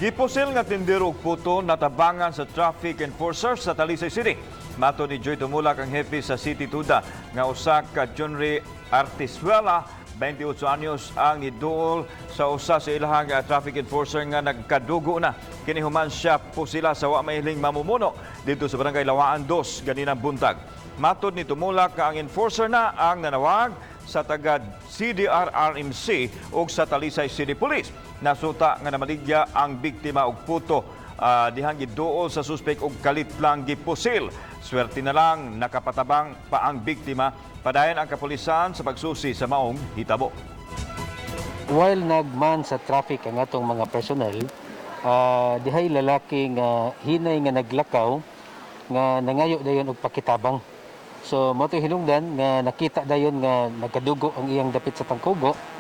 Gipusil nga tindero og puto natabangan sa traffic enforcer sa Talisay City. Matod ni Joy Tumulak, ang hepe sa City Tuda, nga usa ka Junri Artisuela, 28 anyos, ang niduol sa usa sa ilahang traffic enforcer nga nagkadugo na. Kini human siya pusila sa wa mahiling mamumuno didto sa Barangay Lawaan 2 ganinang buntag. Matod ni Tumulak nga ang enforcer na ang nanawag sa taga CDRRMC ug sa Talisay City Police. Nasuta nga namaligya ang biktima og puto dihang giduol sa suspek og kalit lang gipusil. Swerte na lang nakapatabang pa ang biktima. Padayon ang kapulisan sa pagsusi sa maong hitabo. While nagman sa traffic ang atong mga personnel, dihay lalaki nga hinay nga naglakaw nga nangayo dayon og pakitabang. So mao to'y hinungdan nga nakita dayon nga nagkadugo ang iyang dapit sa tangkugo.